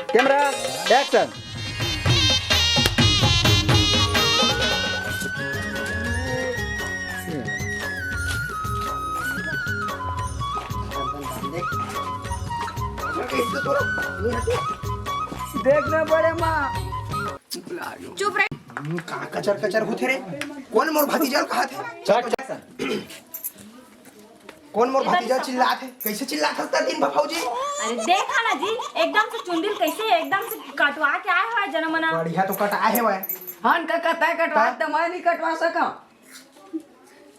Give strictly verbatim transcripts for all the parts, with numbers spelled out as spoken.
Camera, action. देख ना बड़े माँ। चुप रह। हम्म, का कचर कचर होथे रे? कोन मोर भतीजा ल कहाथे? चल, चल। कोन मोर भतीजा चिल्लात हे? कैसे चिल्लात हस त दिन भर भौजी? अरे देखा ना जी, एकदम से चुंदिल कैसे एकदम से कटवा के आए हवय जनमना। बढ़िया तो कटाए हवय। हन का कटाए कटवा त मैं नहीं कटवा सका।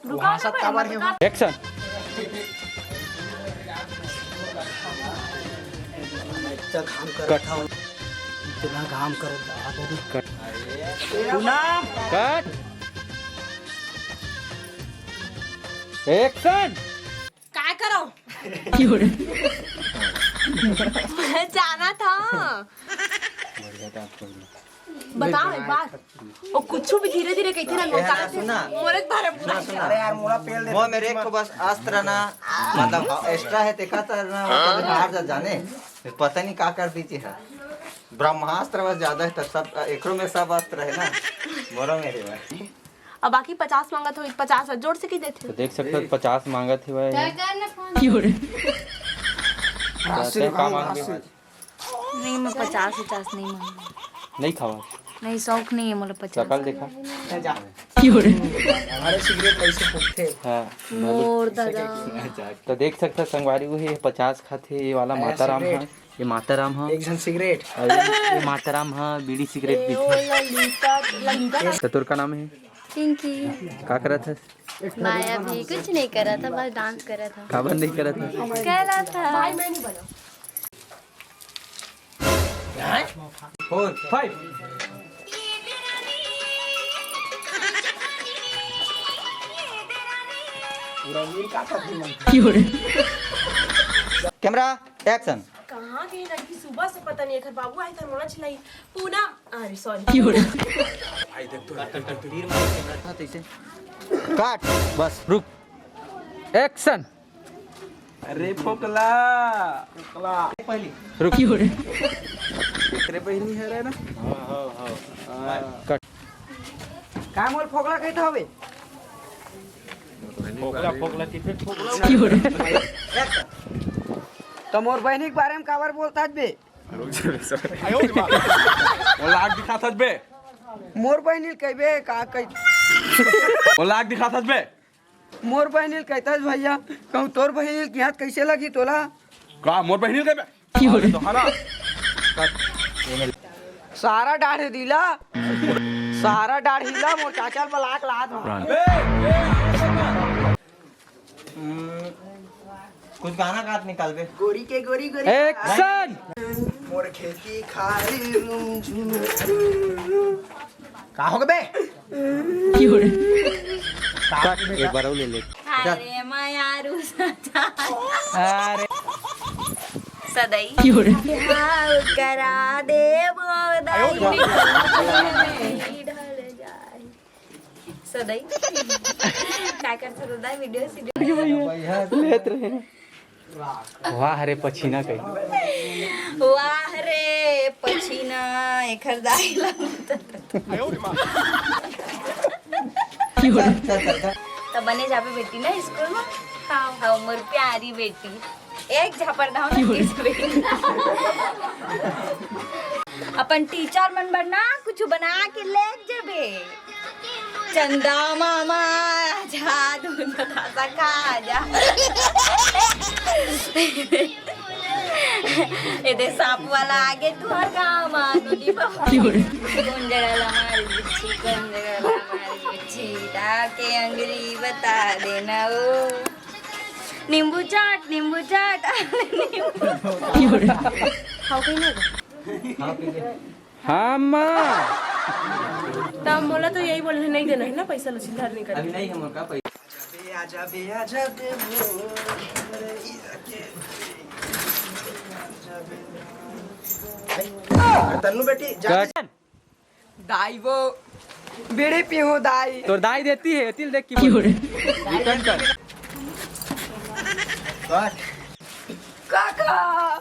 रुका वहाँ ना सब भाई, काबर मत हे कर। वहाँ? Action. इतना घाम कर रहा था, इतना घाम कर रहा था। Cut. पूनम, cut. Action. काय करो? मैं जाना था। बताओ एक बार। वो कुछ भी धीरे धीरे कहते ना, ए, मोर ना, सुन ना। मोर एक बार सुन ना, सुन ना। अरे यार, मोला पेल दे। वो मेरे एक ठो बस अस्त्र ना, मतलब, extra है, तेखा तर ना, वो तो बाहर जा जाने। पता नहीं का कर दी थी है। ब्रह्मास्त्र बस ज्यादा है, तब सब, एकरो में सब अस्त्र है ना, मोरो में है भाई। अब बाकी पचास मांगत हो, पचास जोड़ से की देते? तो देख सकते हो, पचास मांगत ही भाई। राशि तय का रुकाओ, मांगे? राशि। नहीं, मैं पचास उचास नहीं मांगू। नहीं खावा? नहीं, शौक नहीं है मोला पचास। शकल देखा। जा। हमारे सिगरेट कैसे फूकते? हाँ। मोर दादा। तो देख सकता संगवारी, वो है पचास खाते, ये वाला आया माता राम सिगरेट। है, ये माता राम है। एक झन सिगरेट। और ये, ये माता राम है, बीड़ी सिगरेट ए, पीते। ओ ललिता, ललिता ना। तो तोर का नाम है? पिंकी। का करत है? मैं अभी कुछ नहीं कर रहा था, बस डांस कर रहा था। काबर नहीं करत है? कर रहा था। Four, five. Camera, action. कहाँ गई लड़की? सुबह से पता नहीं, एकर बाबू आए थे, मोला चिल्लाई, "पूनम।" अरे, sorry। Cut. बस, रुक। Action. अरे फोकला, फोकला। पहली। रुक। तेरे बहिनी है रे ना? हाँ, हाँ, हाँ। हाँ। Cut. का मोर फोकला कहत हवे? फोकला, फोकला, किसे फोकला? त मोर बहिनी के बारे में काबर बोलत हस बे? वो लाग दिखात हस बे। मोर बहिनी ल कहिबे का कहि? वो लाग दिखात हस बे। मोर बहिनी ल कहत हस भैया, कहूँ तोर बहिनी ल किहाँ कैसे लगी तोला? का मोर बहिनी ल कहिबे? की हो रे? तो हरा। सारा डाढ़ दिला, सारा डाढ़ हिला, मोर चाचा ल बला के लात हूँ। हम्म, कुछ गाना गात निकालबे। गोरी के गोरी गोरी। Action। मोर खेती खारी रुम झुम। का हो गबे? की हो रे? Cut, एक बार और ले ले। अरे मयारू सजा। अरे। सदई। की हो रे? बिहाव करा देबो दाई। ढल जाए। सदई। काय करत रहे दाई, video सीडियो? लेत रहे। वाह रे पछीना कही। वाह रे पछीना, एखर दाई ला। की हो रे? त बने जाबे बेटी ना स्कूल में। हाँ। हाँ, मोर प्यारी बेटी। एक झापड़ दाव ना किस बेटी। अपन teacher मन बर ना कुछ बना के ले जेबे। चंदा मामा, आजा, दूध बतासा खा जा। एदे सांप वाला आगे तुहर गाँव मा नोनी बहू। कौन जगह ला मारी बिच्छी, कौन जगह ला मारी बिच्छी, ताके अंगरी बता देना ओ। नींबू चाट, नींबू चाट, नींबू। खाओ कहीं ना। हाँ, माँ। तब मोला तो यही बोले, नहीं देना है ना पैसा, लो सीधा निकल। अभी नहीं है मोर का पैसा। आजा बे, आजा बे, मोर हीरा के। तन्नू बेटी, जा। दाई वो बीड़ी पीहूं दाई। तोर दाई देती है, तिल देख की बोल। Return कर। काका।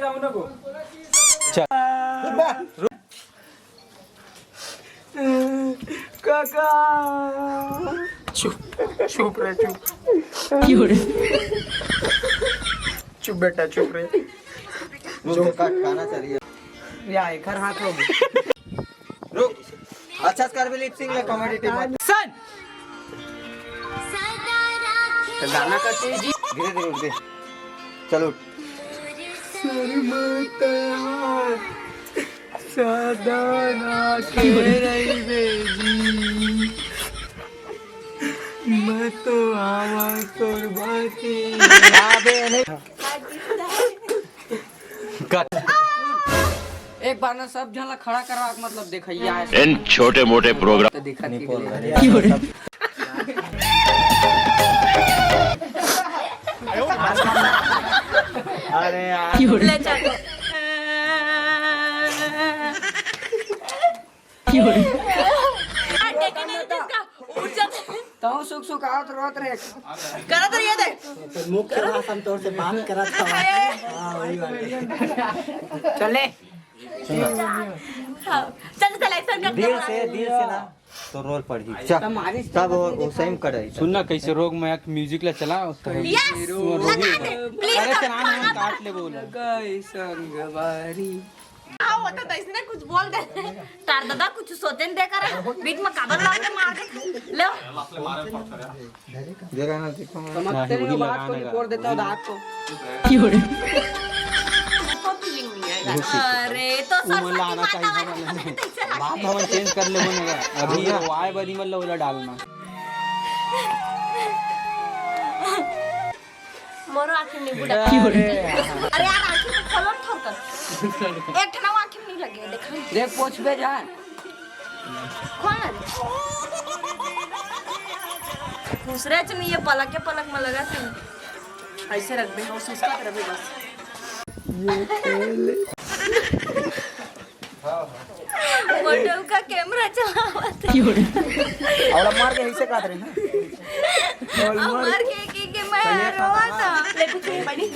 जाऊं ना वो। चल। काका। चुप, चुप रे, चुप। चुप बेटा, चुप रे। रुक, काट, गाना चलिए। या, एकर हाथ हो गया। रुक, अच्छा से कर भी lip sync ले, comedy team। सन। तो गाना का तेजी। धीरे धीरे उठ दे। चलो उठ। शर्माता सदा राखे रहिबे जी। मैं तो आवा तोर बाती। अबे नहीं। कट। एक बार ना सब झन ला खड़ा करा, मतलब देखइया है। इन छोटे मोटे प्रोग्राम तो देखा नहीं कि बोल नहीं। रहे। अरे यार। ले चल। तहूँ सुख सुख आवत रोत रहे। करत रहिए दे। मुख्य भाषण तोर से बात करत हवा। हाँ, वही वाला। चले। हाँ, चल, चल, ऐसा कर। दिल से, दिल से ना, तो रोल पढ़ी। चल, तब वो, वो सही में करे। सुन ना, कैसे रोग में एक म्यूजिक ला चला, उसका। यस, लगा दे, प्लीज। अरे, चला ना, काट ले, बोल। गई संगवारी। हाँ, वो तो, तो इसने कुछ बोल दे। तार दादा कुछ सोचे न दे कर, बीच में काबर लाग के मार दे। लो। जरा ना देखो, मैं ना, वही लगाने का। फोड़ देता हूँ दांत को। अरे, तो सर, उमला आना चाहिए हमारे। बात हम चेंज कर लेबो ना। अभी ये वाई बनी, मतलब, ओला डालना। मोरो आँखी में नींबू डाल। अरे यार, आँखी में खोलो थोड़ कर। एक ठना आँखी में नहीं लगे, देखा। देख, पोछबे जा। खोल ना। दूसरे च नहीं, ये पलक के पलक में लगा था। ऐसे रख दे, और सुस्ता कर अभी बस। मोटू का कैमरा चलावत है। ओला मार के ऐसे काट रहे हैं। अब मर के, के, के मैं रोवा था। ले कुछ नहीं बनी।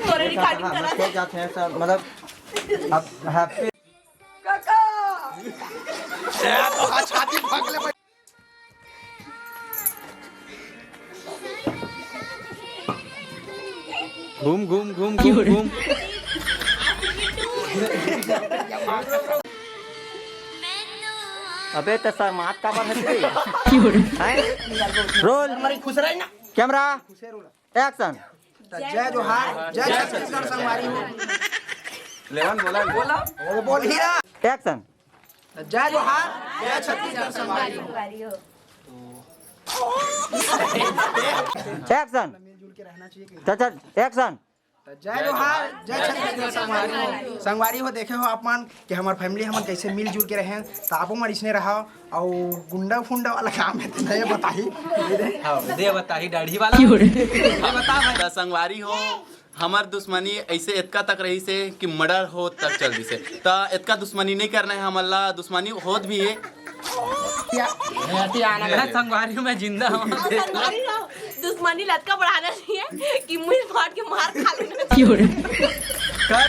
तोरे रिकॉर्डिंग करा। क्या, क्या थे सर, मतलब, अब हैप्पी। काका। घूम, घूम, घूम, घूम, घूम। अबे, त शर्मात काबर हस रे? हैं? रोल। कैमरा। एक्शन। त जय जोहार, जय छत्तीसगढ़ संगवारी हो। लेवन बोला। बोला। वो बोल ही रहा। एक्शन। त जय जोहार, जय छत्तीसगढ़ संगवारी हो। एक्शन। चल, चल, एक्शन। त जय जोहार, जय छत्तीसगढ़ संगवारी हो। संगवारी हो, देखे हो आप मन कि हमर फैमिली हमन कैसे मिलजुल के रहेन, त आपो मन इसने रहा। अउ गुंडा फुंडा वाला काम है त नहीं बताही। हाँ, दे बताही दाढ़ी वाला। क्यों रे? दे बता भाई। त संगवारी हो, हमर दुश्मनी ऐसे एतका तक रहिसे कि मर्डर होत तक चल दिसे। त एतका दुश्मनी नहीं करना है हमन ला, दुश्मनी होत भी है। संगवारी, मैं जिंदा हूँ। हाँ, संगवारी हो, दुश्मनी लतका बढ़ाना चाहिए कि मुंह फाड़ के मार खा लेना। क्यों रे? कर